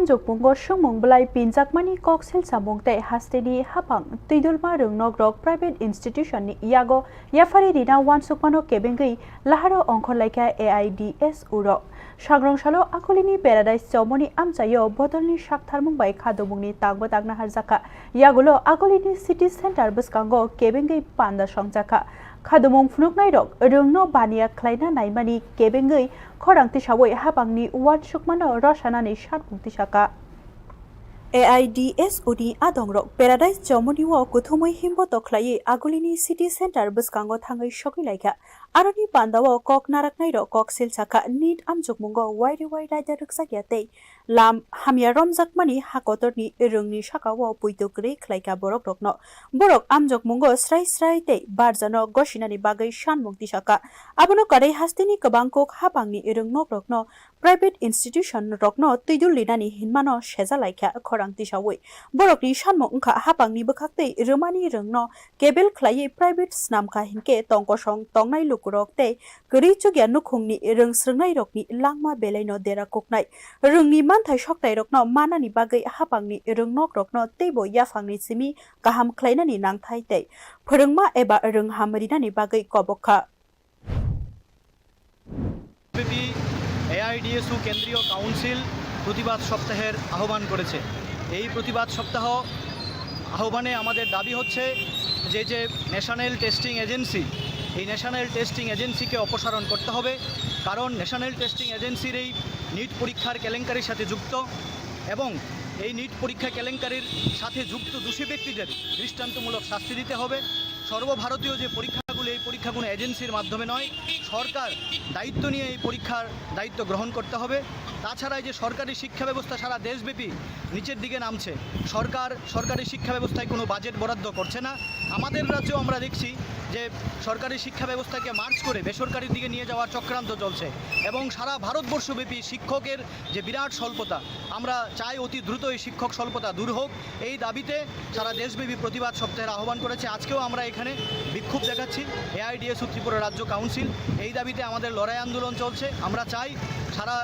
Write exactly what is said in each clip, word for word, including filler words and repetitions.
Jokmungo swngmung bwlai pinjakmani kok selsamung tei hasteni hapang twidulma rwngnok rok private institution ni yago yaphari rina uansukmano kebengwi laharo ongkhorlaikha A I D S U rok. Sangrong salo akolini Paradise Chomoni amchaio bodolni saktharmung bai khadumungni tangbo tangna harjakha. Yagulo akolini city center bwskango kebengwi panda songjakha. Khadumung phunuknairok rwngno baniya khlaina naimani kebengwi khorang tisawi hapangni uansukmano rosanani sanmung tisakha. A I D S U ni adongrok Paradise Chomoni o kuthumwi himboto khlaiwi agulini city center bwskango thangwi sogwi laikha. Aroni pandao kok naraknairok kok silsakha, nit amjokmungo waire wai raida rwkjakya tei lam hamya romjakmani ha kotorni rwngni sakao puito kwrwi khlaikha borokrokno. Borok amjokmungo srai srai tei barjano gosinani bagwi sanmung tisakha. Abono karwi hasteni kwbang kok hapangni rwngnokrokno private institution rokno twidul rinani hinmano sejalaikha khorang tisawi. Borokni sanmung wngkha hapangni bwkhaktwi rwmani rwngno kebel khlaiwi private snamkha hinkhe tongkosong tongnai lukurok tei kwrwi chukya nukhungni rwng srwngnairokni langma belaino dera kuknai. Rwngni manthai soknairokno manani bagwi hapangni rwngnokrokno teibo yaphangni simi kaham khlainani nangthai tei phwrwngma eba rwng ham rinani bagwi kobok kha. ব্যাপী এআইডিএসইউ কেন্দ্রীয় কাউন্সিল প্রতিবাদ সপ্তাহের আহ্বান করেছে। এই প্রতিবাদ সপ্তাহ আহ্বানে আমাদের দাবি হচ্ছে যে, যে ন্যাশনাল টেস্টিং এজেন্সি, এই ন্যাশনাল টেস্টিং এজেন্সিকে অপসারণ করতে হবে, কারণ ন্যাশনাল টেস্টিং এজেন্সির এই নিট পরীক্ষার কেলেঙ্কারির সাথে যুক্ত এবং এই নিট পরীক্ষা কেলেঙ্কারির সাথে যুক্ত দোষী ব্যক্তিদের দৃষ্টান্তমূলক শাস্তি দিতে হবে। সর্বভারতীয় যে পরীক্ষাগুলো, এই পরীক্ষাগুলো এজেন্সির মাধ্যমে নয়, সরকার দায়িত্ব নিয়ে এই পরীক্ষার দায়িত্ব গ্রহণ করতে হবে। তাছাড়া এই যে সরকারি শিক্ষা ব্যবস্থা সারা দেশব্যাপী নিচের দিকে নামছে, সরকার সরকারি শিক্ষা ব্যবস্থায় কোনো বাজেট বরাদ্দ করছে না। আমাদের রাজ্যেও আমরা দেখছি যে সরকারি শিক্ষা ব্যবস্থাকে মার্জ করে বেসরকারির দিকে নিয়ে যাওয়ার চক্রান্ত চলছে এবং সারা ভারতবর্ষব্যাপী শিক্ষকের যে বিরাট স্বল্পতা, আমরা চাই অতি দ্রুত এই শিক্ষক স্বল্পতা দূর হোক। এই দাবিতে সারা দেশব্যাপী প্রতিবাদ সপ্তাহের আহ্বান করেছে। আজকেও আমরা এখানে বিক্ষোভ দেখাচ্ছি, এআইডিএসইউ ত্রিপুরা রাজ্য কাউন্সিল। এই দাবিতে আমাদের লড়াই আন্দোলন চলছে। আমরা চাই সারা,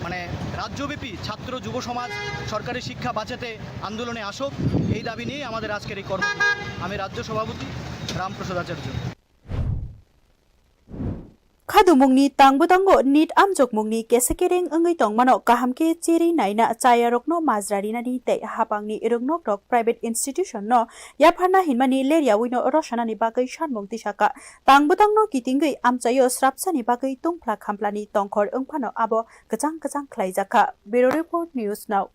মানে, রাজ্যব্যাপী ছাত্র যুব সমাজ সরকারি শিক্ষা বাঁচাতে আন্দোলনে আসুক, এই দাবি নিয়েই আমাদের আজকের এই কর্মসূচি। আমি রাজ্য সভাপতি রামপ্রসাদ আচার্য। Khadumungni tangbo tango nit amjokmungni kesekereng wngwi tongmano kaham khe cherwi naina chayarokno majra rinani tei hapangni rwngnokrok private institution no yapharna hinmani leryawi no rosanani bagwi sanmung tisakha. Tangbo tangno kitingwi amchaio srapsani bagwi tungphla khamplani tongkhor wngphano abo kwchang kwchang khlaijakha. Bureau Report, News Now.